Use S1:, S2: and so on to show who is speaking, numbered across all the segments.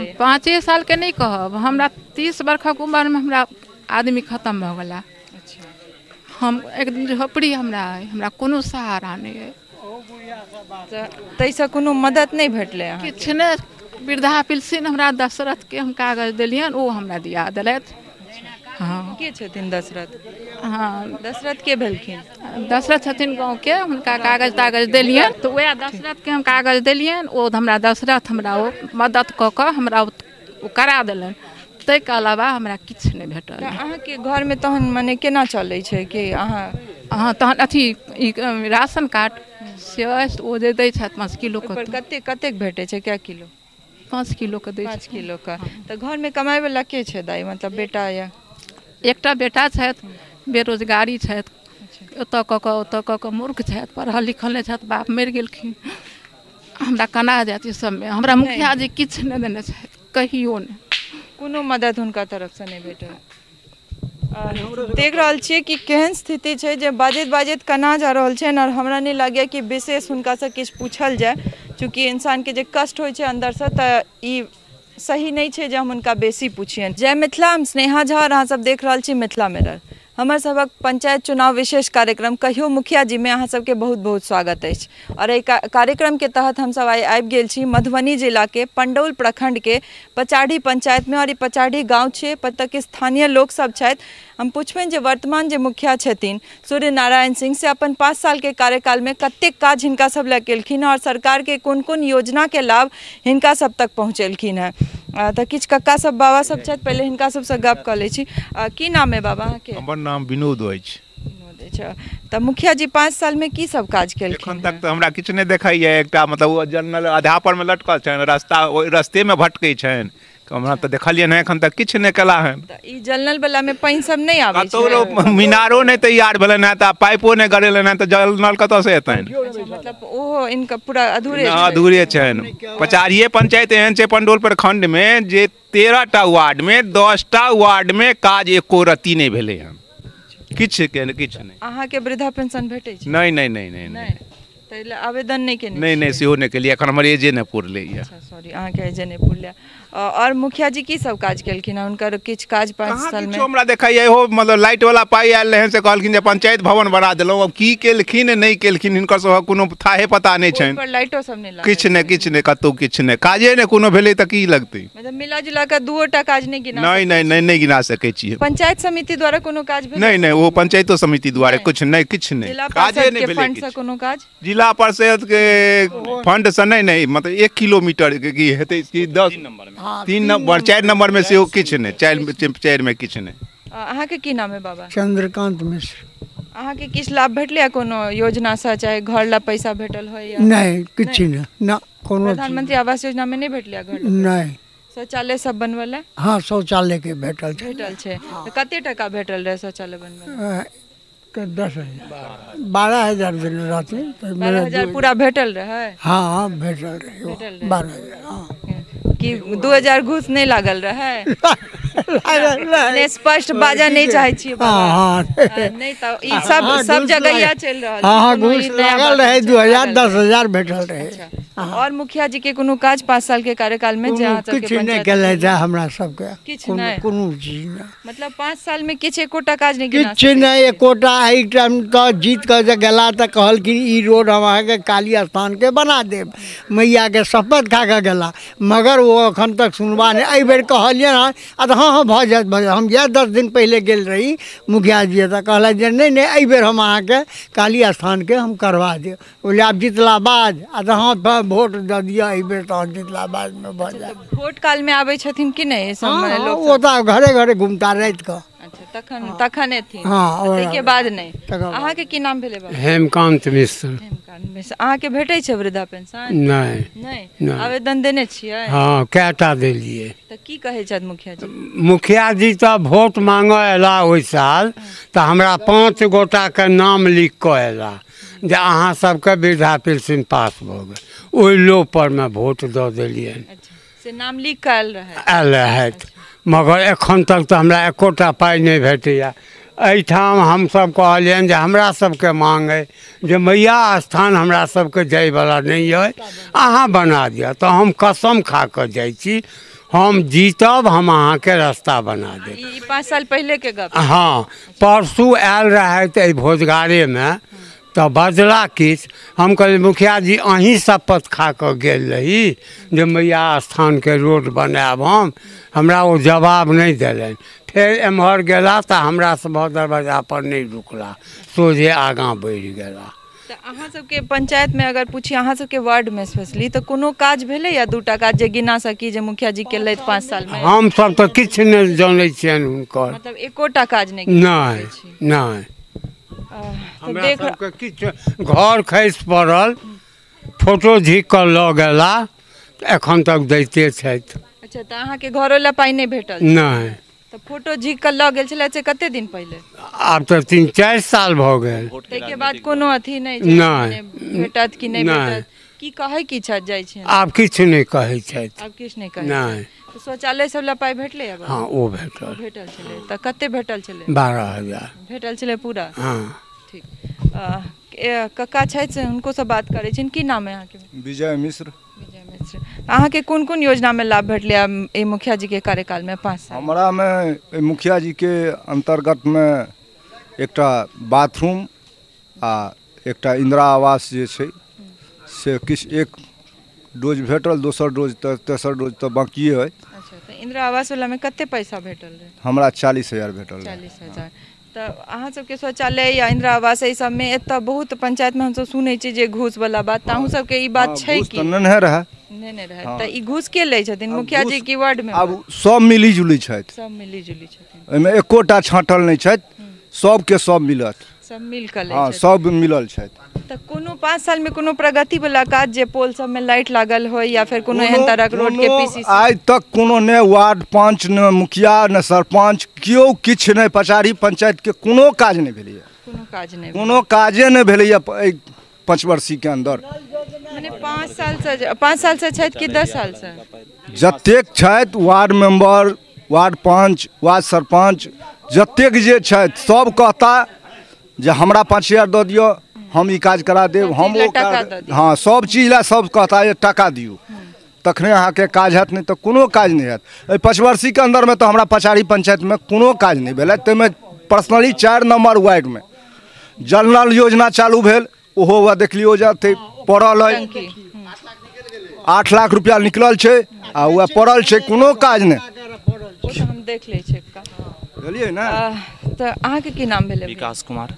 S1: भेलै?
S2: 5 सालके नहि कहब, हमरा 30 बरखक उमरमे हमरा आदमी खतम भऽ गेला। हम एक झोपड़ी हमरा अइ, हमरा कोनो सहारा नहि अइ।
S1: ताहिसँ कोनो मदद नहि भेटलै?
S2: किछु नहि। वृद्धा पेंशन हमरा दशरथके हम कागज देलियनि, ओ हमरा दिया देलथि। हँ।
S1: के छथिन दशरथ?
S2: हँ,
S1: दशरथ के भेलखिन?
S2: दशरथ छथिन गाँवके, हुनका कागज तागज देलियनि, तऽ उएह दशरथके हम कागज देलियनि, ओ हमरा दशरथ हमरा ओ मदद कऽ कऽ हमरा ओ करा देलनि। ताहिके अलावा हमरा किछु नहि भेटल।
S1: अहाँके घरमे तहन मने केना चलै छै कि अहाँ?
S2: हँ, तहन अथी ई राशन कार्ड से अछि, ओ जे दै छथि 5 किलोके।
S1: कतेक कतेक भेटै छै? कए किलो?
S2: 5 किलोके दै।
S1: 5 किलोके। तऽ घरमे कमाइवला के छै दाइ, मतलब बेटा या?
S2: एकटा बेटा छथि, बेरोजगारी छथि, ओतऽ कऽ कऽ ओतऽ कऽ कऽ मूर्ख छथि, पढ़ल लिखल नहि छथि, बाप मरि गेलखिन। हमरा केना जायत ई सबमे? हमरा मुखिया जी किछु नहि देने छथि, कहियो नहि,
S1: कोनो मदद हुनका तरफसँ नहि भेटल। देख रहल छियै कि केहन स्थिति छै जे बाजैत बाजैत केना जा रहल छनि, आओर हमरा नहि लागैए कि विशेष हुनकासँ किछु पूछल जाय, चूँकि इंसानके जे कष्ट होइ छै अन्दरसँ, तऽ ई सही नहि छै जे हम हुनका बेसी पुछियनि। जय मिथिला, हम स्नेहा झा और अहाँ सब देख रहल छी मिथिला मिरर। हमर सबक पंचायत चुनाव विशेष कार्यक्रम कहियो मुखिया जी में अहाँ सबके बहुत बहुत स्वागत अछि। और एहि कार्यक्रम के तहत हम सब आइ आबि गेल छी मधुबनी जिला के पंडौल प्रखंड के पचाढ़ी पंचायत में, और ई पचाढ़ी गाँव छै, के स्थानीय लोक सब छथि। हम पुछबनि जे वर्तमान जे मुखिया छथिन सूर्य नारायण सिंह, से अपन 5 साल के कार्यकाल में कतेक काज हिनका सब लए केलखिन और सरकार के कोन कोन योजना के लाभ हिनका सब तक पहुँचेलखिन हेँ। तऽ किछु कक्का सब बाबा सब छथि, पहिले हिनका सबसँ गप कऽ लै छी। की नाम है बाबा अहाँके?
S3: हमर नाम विनोद अछि।
S1: विनोद अछि। तऽ मुखिया जी 5 साल में की सब काज केलखिन?
S3: एखन तक तऽ हमरा किछु नहि देखाइए। एकटा मतलब ओ जनरल आधा पर में लटकल छनि, रास्ता ओहि रस्ते में भटकै छनि, हमरा तऽ देखलियनि हँ एखन तक किछु नहि केला हन।
S1: तऽ ई जल नल वाला में पानि सब नहि आबै छै?
S3: कतौ मीनारो नहि तैयार भेलनि हँ, तऽ पाइपो नहि गड़ेलनि हँ, तऽ जल नल कतऽसँ एतनि?
S1: मतलब ओहो इनका पूरा अधूरे छै।
S3: अधूरे छनि। पचारिये पंचायत एहन छै पंडौल प्रखंड में जे 13टा वार्ड में 10टा वार्ड में काज एको रत्ती नहि भेलै हन, किछु किछु नहि।
S1: अहाँके वृद्धा पेंशन भेटै छै?
S3: नहि नहि नहि नहि नहि।
S1: ताहि लए आवेदन नहि केने?
S3: नहि नहि, सेहो नहि केलियै, एखन हमर एजे नहि पुरलै।
S1: अच्छा, सॉरी, अहाँके एजे नहि पुरलै। और मुखिया जी की सब काज केलखिन हँ? हुनकर किछु काज 5 साल में
S3: हमरा देखाइए हो, मतलब लाइट वाला पाइ आयल रहनि से कहलखिन जे पंचायत भवन बना देलहुँ, अब की केलखिन नहि केलखिन हिनकर सबक कोनो थाहे पता नहि छनि।
S1: लाइटो सब नहि?
S3: किछु नहि, किछु नहि, कतहु किछु नहि, काजे नहि कोनो भेलै तऽ की लगतै?
S1: मतलब मिला जुला कऽ 2टा काज नहि गिना?
S3: नहि नहि नहि नहि गिना सकै छियै।
S1: पंचायत समिति द्वारा कोनो काज भेलै?
S3: नहि नहि, ओ पंचायतो समिति द्वारा किछु नहि, किछु नहि, काजे नहि भेलै।
S1: फंड से कोनो काज?
S3: जिला परिषद के फंड से नहि, नहि, मतलब 1 किलोमीटर की हेतै कि 10 3 नंबर 4 नंबर में सेहो किछु नहि, 4 में किछु नहि।
S1: अहाँके की नाम है बाबा?
S4: चंद्रकांत मिश्र।
S1: अहाँके किछु लाभ भेटलै कोनो योजना से, चाहे घर ला पैसा भेटल होय?
S4: नहि, किछु नहि ना, कोनो
S1: प्रधानमंत्री आवास योजना में नहि भेटलै घर?
S4: नहि।
S1: शौचालय सब बनवल?
S4: हाँ, शौचालय के भेटल छै।
S1: भेटल छै। तऽ कते टका भेटल रहै शौचालय बनवल?
S4: 10,000 12,000 देने रहथिन।
S1: 12,000 पूरा भेटल रहै?
S4: हाँ भेटल रहै 12,000। हाँ,
S1: कि 2,000 घूस नहि लागल रहै? स्पष्ट बाजऽ नहि चाहै छियै। नहि तऽ ई सब सब जगह चलि रहल छै।
S4: हाँ, घूस लागल रहै 2,000 10,000 भेटल रहै।
S1: और मुखिया जी के कोनो काज 5 साल के कार्यकाल में जे अहाँ सबके
S4: किछु नहि केलथि हमरा सबके?
S1: किछु नहि,
S4: कोनो चीज नहि।
S1: मतलब 5 साल में किछु एकोटा काज नहि?
S4: किछु नहि एकोटा। एहि टाइम तऽ जीत कऽ जे गेला तऽ कहलखिन ई रोड हम अहाँके काली स्थान के बना देब, मैया के शपथ खा कऽ गेला, मगर ओ एखन तक सुनबा नहि। एहि बेर कहलियनि हँ आ तऽ हँ हँ भऽ जायत भऽ जायत। हम इएह 10 दिन पहिले गेल रही मुखिया जी तऽ कहलथि जे नहि नहि एहि बेर हम अहाँके काली स्थानके हम करवा देब। बोले आब जितला बाद? आ तऽ हँ वोट दऽ दिअ एहि बेर, तहन जितला बादमे भऽ जायत।
S1: वोट काल में आबै छथिन कि नहि?
S4: ओ तऽ घरे घरे घुमता राति कऽ।
S1: अच्छा, तखन तखन एथिन? हाँ, ताहिके बाद नहि। अहाँके की नाम भेलै बाबा?
S5: हेमकांत मिश्र।
S1: हेमकांत मिश्र। अहाँके भेटै छै वृद्धा पेंशन?
S5: नहि
S1: नहि। आवेदन देने छियै?
S5: हाँ, कएटा देलियै।
S1: तऽ की कहै छथि मुखिया जी?
S5: मुखिया जी तऽ वोट मांगऽ अयला ओहि साल, तऽ हमरा 5 गोटाके नाम लिख कऽ अयला जे अहाँ सबके वृद्धा पेंशन पास भऽ गेल। ओहि लोभ परमे वोट दऽ देलियनि।
S1: से नाम लिख कऽ आयल रहै?
S5: आयल रहथि, मगर एखन तक तऽ हमरा एकोटा पाइ नहि भेटैए। एहिठाम हमसब कहलियनि जे हमरा सबके मांग अइ जे मैया स्थान हमरा सबके जाइवला नहि अइ, अहाँ बना दिअ। तऽ हम कसम खा कऽ जाइ छी, हम जीतब, हम अहाँके रास्ता बना देब।
S1: 5 साल पहले के गप।
S5: हाँ, परसू आयल रहथि एहि भोजगारेमे तऽ बजला किछु। हम कहलियै मुखिया जी अहीं शपथ खा कऽ गेल रही जे मैया स्थानके रोड बनायब हम। हमरा ओ जवाब नहि देलनि। फेर एम्हर गेला तऽ हमरा सभक दरवाजा पर नहि रुकला, सोझे आगाँ बढ़ि गेला।
S1: तऽ अहाँ सबके पंचायतमे अगर पूछी, अहाँ सबके वार्डमे स्पेशली तऽ कोनो काज भेलै या 2टा काज जे गिना सकी जे मुखिया जी केलथि 5 सालमे?
S5: हमसब तऽ किछु नहि जनै छियनि हुनकर,
S1: मतलब एकोटा काज नहि?
S5: नहि नहि, हमरा सबके किछु घर खसि पड़ल, फोटो झीक कऽ लऽ गेला, एखन तक दैते छथि।
S1: अच्छा, तऽ अहाँके घरो लए पाइ नहि भेटल?
S5: नहि।
S1: तऽ फोटो झीक कऽ लऽ गेल छलै से कते दिन पहिले?
S5: आब तऽ 3-4 साल भऽ गेल।
S1: ताहिके बाद कोनो अथी नहि भेटत कि नहि भेटत? की कहै की छथि जाइ छै?
S5: आब किछु नहि कहै छथि।
S1: आब किछु नहि कहै? नहि। शौचालय सब लए पाइ भेटलै?
S5: हाँ, ओ भेटल।
S1: भेटल छलै। तऽ कते भेटल छलै?
S5: 12,000
S1: भेटल छलै पूरा।
S5: हाँ,
S1: ठीक। कक्का छथि से हुनको से बात करै छियनि। की नाम है अहाँके?
S6: विजय मिश्र।
S1: विजय मिश्र, अहाँके कोन कोन योजनामे लाभ भेटलै एहि मुखिया जी के कार्यकालमे 5 साल?
S6: हमरामे एहि मुखिया जी के अन्तर्गतमे एकटा बाथरूम आ एकटा इंदिरा आवास जे छै से किछु एक डोज भेटल, दोसर डोज तऽ तेसर डोज तऽ बाकिए अइ।
S1: अच्छा, तऽ इंदिरा आवास वलामे कते पैसा भेटल रहै?
S6: हमरा 40,000 भेटल।
S1: 40,000। तऽ अहाँ सबके शौचालय या इंदिरा आवास एहि सबमे एतऽ बहुत पंचायतमे हमसब सुनै छी जे घूस वाला बात, तऽ अहूँ सबके ई बात छै कि?
S6: नहि रहै।
S1: नहि रहै। तऽ ई घूस के लै छथिन, मुखिया जी की वार्डमे?
S6: आब सब मिली जुली छथि।
S1: सब मिली जुली छथिन,
S6: एहिमे एकोटा छाँटल नहि छथि, सबके सब मिलत,
S1: सब मिल कऽ लै।
S6: हाँ, सब मिलल छथि।
S1: तऽ कोनो 5 सालमे कोनो प्रगति वाला काज जे पोल सबमे लाइट लागल होय या फेर कोनो एहन तरहक रोड के पीसी?
S6: आइ तक कोनो ने वार्ड पंच ने मुखिया ने सरपंच केओ किछु नहि, पचारी पंचायत के कोनो काज नहि भेलैया।
S1: कोनो काज नहि?
S6: कोनो काजे नहि भेलैया एहि 5 वर्षीय के अंदर।
S1: मने 5 साल से, 5 साल से छथि कि 10 साल से?
S6: जतेक छथि वार्ड मेंबर, वार्ड पंच, वार्ड सरपंच जतेक जे छथि सब कहता जे हमरा 5,000 दऽ दिअ, हम ई काज करा देब, हम ओ काज। हाँ, सब चीज लए सब कहता जे टाका दियौ तखने अहाँके काज हैत, नहि तऽ कोनो काज नहि हैत। एहि 5 वर्षीके अन्दरमे तऽ हमरा पचारी पंचायतमे कोनो काज नहि भेलै। ताहिमे पर्सनली 4 नम्बर वार्डमे जल नल योजना चालू भेल, ओहो वएह देख लियौ जे पड़ल अइ, 8 लाख रुपया निकलल छै आ वएह पड़ल छै, कोनो काज नहि।
S1: हम देख लै छियै।
S6: बुझलियै ने?
S1: तऽ अहाँके की नाम भेलै?
S7: विकास कुमार।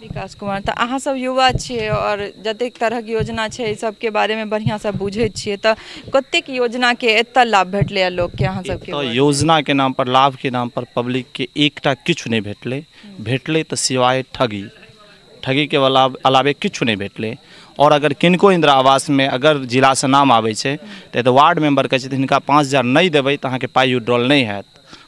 S1: विकास कुमार, तऽ अहाँ सब युवा छियै और जतेक तरहक योजना छै सबके बारेमे बढ़िआँसँ बुझै छियै, तऽ कतेक योजनाके एतऽ लाभ भेटलै लोकके अहाँ सबके?
S7: तऽ योजनाके नाम पर, लाभके नाम पर पब्लिकके एकटा किछु नहि भेटलै। भेटलै तऽ सिवाय ठगी, ठगीके अलावे किछु नहि भेटलै। और अगर किनको इंदिरा आवासमे अगर जिलासँ नाम आबै छै तऽ वार्ड मेम्बर कहै छथिन हिनका 5,000 नहि देबै तऽ अहाँके पाइ विड्रॉल नहि हैत।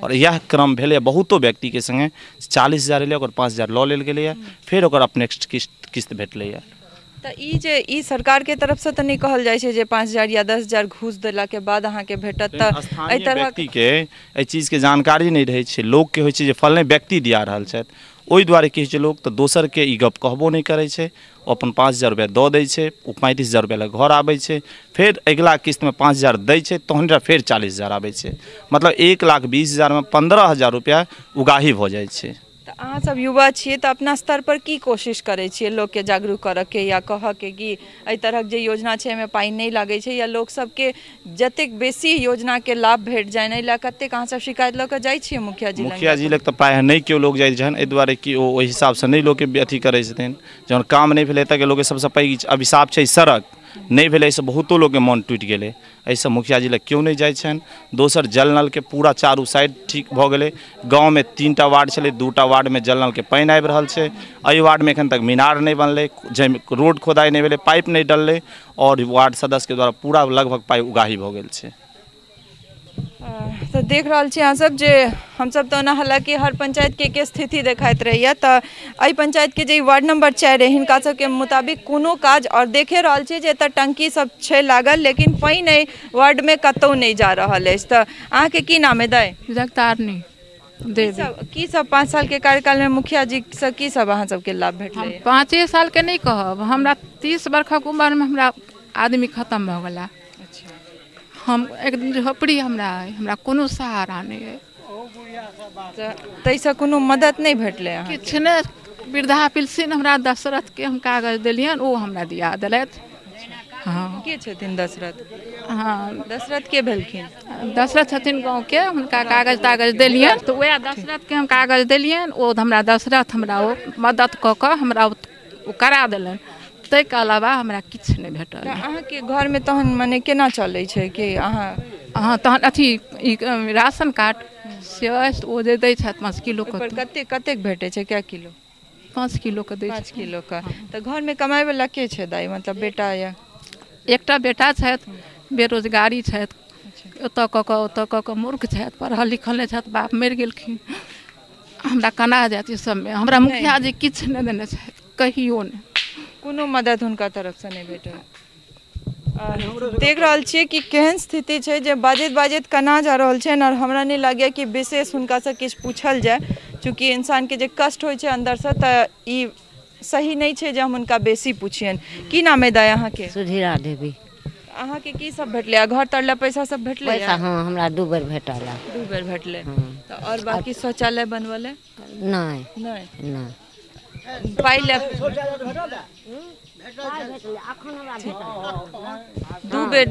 S7: और इएह क्रम भेलै बहुतो व्यक्तिके संगे, 40,000 एलै, ओकर 5,000 लऽ लेल गेलैए, फेर ओकर अपने किस्त भेटलैए।
S1: तऽ ई जे ई सरकारके तरफसँ तऽ नहि कहल जाइ छै जे 5,000 या 10,000 घूस देलाके बाद अहाँके भेटत? तऽ एहि तरहक
S7: व्यक्तिके एहि चीजके जानकारी नहि रहै छै। लोकके होइ छै जे फलने व्यक्ति दिया रहल छथि, ओहि दुआरे की होइ छै लोक तऽ दोसरके ई गप कहबो नहि करै छै, ओ अपन 5,000 रुपैआ दऽ दै छै, ओ 35,000 रुपैआ लए घर आबै छै, फेर अगिला किस्तमे 5,000 दै छै तहन फेर 40,000 आबै छै, मतलब 1,20,000मे 15,000 रुपैआ उगाही भऽ जाइ छै।
S1: तऽ अहाँ सब युवा छियै तऽ अपना स्तर पर की कोशिश करै छियै लोकके जागरूक करऽके या कहऽके कि एहि तरहक जे योजना छै एहिमे पाइ नहि लागै छै, या लोक सबके जतेक बेसी योजनाके लाभ भेट जाय, एहि लए कतेक अहाँ सब शिकायत लऽ कऽ जाइ छियै मुखिया जी?
S7: मुखिया जी लग तऽ प्रायः नहि केओ लोक जाइ छनि, एहि दुआरे कि ओ ओहि हिसाबसँ नहि लोकके अथी करै छथिन। जहन काम नहि भेलै एतऽके लोकके सबसँ पैघ अभिशाप छै सड़क नहि भेलै, एहिसँ बहुतो लोकके मन टूटि गेलै, एहिसँ मुखिया जी लग केओ नहि जाइ छनि। दोसर जल नलके पूरा चारू साइड ठीक भऽ गेलै, गाँवमे 3टा वार्ड छलै, 2टा वार्डमे जल नलके पानि आबि रहल छै, एहि वार्डमे एखन तक मीनार नहि बनलै, जाहिमे रोड खोदाइ नहि भेलै, पाइप नहि डललै, आओर वार्ड सदस्यके द्वारा पूरा लगभग पाइ उगाही भऽ गेल छै।
S1: तऽ देख रहल छी अहाँ सब जे हमसब तऽ ओना हालाँकि हर पंचायतके एके स्थिति देखाइत रहैया, तऽ एहि पंचायतके जे वार्ड नंबर 4 अइ हिनका सबके मुताबिक कोनो काज, और देखे रहल छी जे एतऽ टंकी सब छै लागल लेकिन पानि एहि वार्डमे कतहु नहि जा रहल अछि। तऽ अहाँके की नाम है दाइ?
S2: जगतारनी देवी।
S1: की सब 5 साल के कार्यकाल में मुखिया जी से की सब अहाँ सबके लाभ भेटलै?
S2: 5 साल के नहीं कहब, हमरा 30 वर्षक उम्र में हमरा आदमी खत्म भऽ गेला।
S1: अच्छा।
S2: हम एक झोपड़ी हमरा अइ, हमरा कोनो सहारा नहि अइ।
S1: ताहिसँ कोनो मदद नहि भेटलै?
S2: किछु नहि। वृद्धा पेंशन हमरा दशरथके हम कागज देलियनि, ओ हमरा दिया देलथि।
S1: हँ, के छथिन दशरथ? हँ, दशरथ के भेलखिन?
S2: दशरथ छथिन गाँवके, हुनका कागज तागज देलियनि, तऽ वएह दशरथके हम कागज देलियनि, ओ हमरा दशरथ हमरा ओ मदद कऽ कऽ हमरा ओ करा देलनि। ताहिके अलावा हमरा किछु नहि भेटल।
S1: अहाँके घरमे तहन मने केना चलै छै कि अहाँ
S2: तहन अथी ई राशन कार्ड से अछि, ओ जे दै छथि 5 किलोके।
S1: कतेक कतेक भेटै छै? कए किलो?
S2: 5 किलोके दै छै।
S1: 5 किलोके। तऽ घरमे कमाइवला के छै दाइ, मतलब बेटा या?
S2: एकटा बेटा छथि, बेरोजगारी छथि, ओतऽ कऽ कऽ ओतऽ कऽ कऽ मूर्ख छथि, पढ़ल लिखल नहि छथि, बाप मरि गेलखिन। हमरा केना जायत ई सबमे? हमरा मुखिया जी किछु नहि देने छथि, कहियो नहि,
S1: कोनो मदद हुनका तरफसँ नहि भेटल। देख रहल छियै कि केहन स्थिति छै जे बाजैत बाजैत कना जा रहल छनि, आओर हमरा नहि लागैए कि विशेष हुनकासँ किछु पूछल जाय, चूँकि इंसानके जे कष्ट होइ छै अन्दरसँ, तऽ ई सही नहि छै जे हम हुनका बेसी पुछियनि। की नाम अइ दाइ अहाँके?
S8: सुधीरा देवी।
S1: अहाँके की सब भेटलै? घर तर लए पैसा सब भेटलै?
S8: पैसा हाँ, हमरा 2 बेर भेटल।
S1: 2 बेर भेटलै। तऽ आओर बाकी शौचालय बनवलै?
S8: नहि
S1: नहि नहि। पाइ लए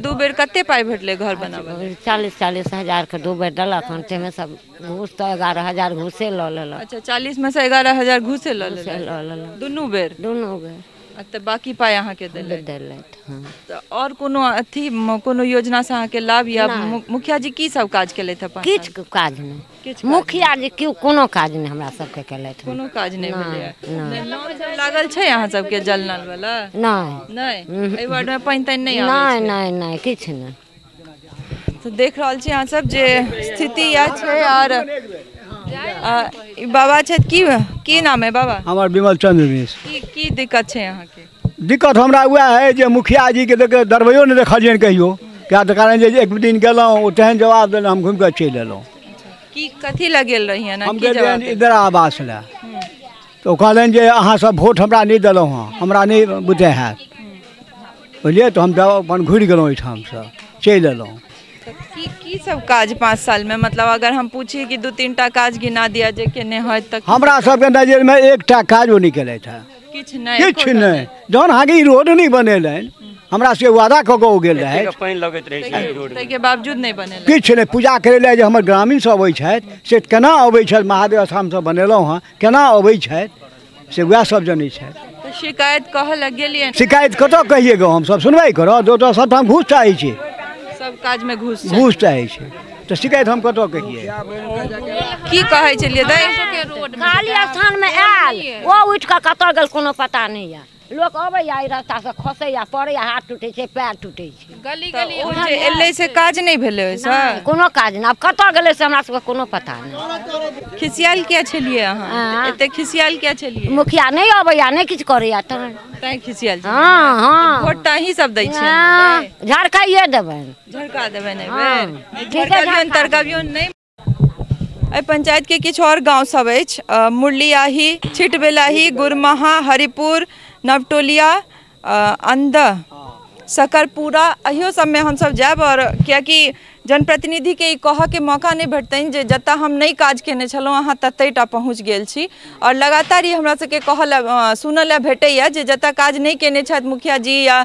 S1: 2 बेर कते पाइ भेटलै घर बनाबऽ?
S8: 40-40 हजार के 2 बेर देलक हन, ताहिमे सब घूस तऽ 11,000 घूसे लऽ लेलक।
S1: अच्छा, 40 में से 11,000 घूसे लऽ लेलक दुनू बेर?
S8: दुनू बेर।
S1: तऽ बाकी पाइ अहाँके देलथि?
S8: हँ।
S1: तऽ आओर कोनो अथी कोनो योजनासँ अहाँके लाभ या मुखिया जी की सब काज केलथि?
S8: किछु काज नहि, मुखिया जी कोनो काज नहि हमरा सबके केलथि।
S1: कोनो काज नहि भेलैए? लागल छै अहाँ सबके जल नल वाला?
S8: नहि
S1: नहि। एहि वार्डमे पानि तानि नहि?
S8: नहि नहि नहि, किछु नहि।
S1: तऽ देख रहल छी अहाँ सब जे स्थिति इएह छै। आओर बाबा छथि, की नाम है बाबा?
S9: हमर विमल चंद्र मिश्र।
S1: की दिक्कत छै अहाँके?
S9: दिक्कत हमरा वएह है जे मुखिया जी के देख दरबैयो नहि देखलियनि कहियो, क्या तऽ कारण जे एक दिन गेलहुँ ओ तेहन जवाब देलहुँ, हम घुमि कऽ चलि एलहुँ।
S1: की कथी लए गेल रहियै?
S9: हम गेलियनि इन्दिरा आवास लए, तऽ ओ कहलनि जे अहाँ सब वोट हमरा नहि देलहुँ हँ, हमरा नहि बुझे हैत, बुझलियै? तऽ हम अपन घुरि गेलहुँ ओहिठामसँ, चलि एलहुँ।
S1: की की सब काज 5 साल में, मतलब अगर हम पूछी कि 2-3 टा काज गिना दिया जे केने होय? तऽ
S9: हमरा सबके नजरिमे एकटा काजो नहि केलथि हँ,
S1: किछु नहि,
S9: किछु नहि। जहन अहाँके ई रोड नहि बनेलनि, हमरा सबके वादा कऽ कऽ ओ गेल रहै,
S1: ताहिके बावजूद नहि बनेलनि,
S9: किछु नहि। पूजा करै लए जे हमर ग्रामीण सब अबै छथि से केना अबै छथि, महादेव स्थानसँ बनेलहुँ हँ, केना अबै छथि से वएह सब जनै छथि।
S1: शिकायत कहऽ लए गेलियै?
S9: शिकायत कतऽ कहियै गो, हमसब सुनवाइ करब, दोसर सबठाम घूस चाहै छी,
S1: सब काज में घूस
S9: घूस चाहै छै, तऽ शिकायत हम कतऽ कहियै?
S1: की कहै छलियै दाइ?
S8: काली स्थान में आयल, ओ उठि कऽ कतऽ गेल कोनो पता नहि यऽ। लोक अबैया एहि रास्तासँ खसैया पड़ैया, हाथ टूटै छै, पैर टूटै छै।
S2: गली गली
S1: ओ जे एलै से काज नहि भेलै ओहिसँ?
S8: कोनो काज नहि। आब कतऽ गेलै से हमरा सबके कोनो पता नहि।
S1: खिसियाल किया छलियै अहाँ? एते खिसियाल किया छलियै?
S8: मुखिया नहि अबैया, नहि किछु करैया तहन
S1: तैं खिसियाल।
S8: हँ हँ,
S1: वोट तऽ अहीं सब दै छियै?
S8: झड़काइए देबनि।
S1: झड़का देबनि एहि बेर? तरकबियौ नहि। एहि पंचायतके किछु आओर गाँव सब अछि, मुरलियाही, छिटबेलाही, गुरमहा, हरिपुर, नवटोलिया, अंद, सकरपुरा, अहियो सबमे हमसब जायब। आओर कियाकि जनप्रतिनिधिके ई कहऽके मौका नहि भेटतनि जे जतऽ हम नहि काज केने छलहुँ अहाँ ततहि टा पहुँच गेल छी। आओर लगातार ई हमरा सबके कहऽ लए सुनऽ लए भेटैए जे जतऽ काज नहि केने छथि मुखिया जी या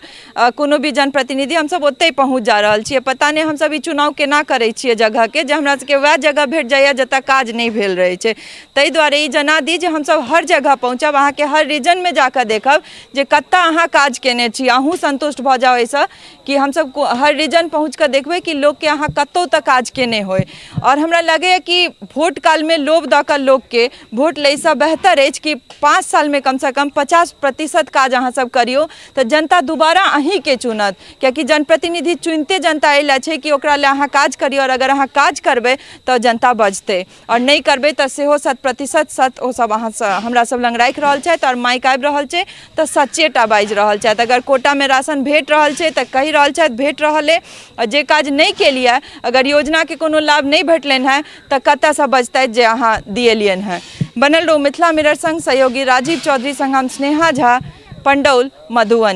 S1: कोनो भी जनप्रतिनिधि, हमसब ओतहि पहुँच जा रहल छियै। पता नहि हमसब ई चुनाव केना करै छियै जगहके, जे हमरा सबके वएह जगह भेट जाइए जतऽ काज नहि भेल रहै छै। ताहि दुआरे ई जना दी जे हमसब हर जगह पहुँचब, अहाँके हर रीजनमे जाकऽ देखब जे कतऽ अहाँ काज केने छी, अहूँ सन्तुष्ट भऽ जाउ एहिसँ कि हमसब हर रीजन पहुँच कऽ देखबै कि लोकके अहाँ कतौ तक काज केने होय। और हमरा लगैए कि वोट कालमे लोभ दऽ कऽ लोकके वोट लैसँ बेहतर अछि कि 5 सालमे कमसँ कम 50% काज अहाँ सब करियौ तऽ जनता दोबारा अहीँके चुनत। कियाकि जनप्रतिनिधि चुनिते जनता एहि लए छै कि ओकरा लए अहाँ काज करियौ, और अगर अहाँ काज करबै तऽ जनता बजतै, और नहि करबै तऽ सेहो 100% सत ओ सब अहाँ हमरा सब लग राखि रहल छथि। और माइक आबि रहल छै तऽ सच्चेटा बाजि रहल छथि। अगर कोटामे राशन भेट रहल छै तऽ कहि रहल छथि भेट रहल अइ, और जे काज नहि केलियै, अगर योजना के कोनो लाभ नहीं भेटलनि हैं तऽ कतऽसँ बजतै जे अहाँ दिएलियनि हैं। बनल रहू मिथिला मिरर संग, सहयोगी राजीव चौधरी संग हम स्नेहा झा, पंडौल, मधुबनी।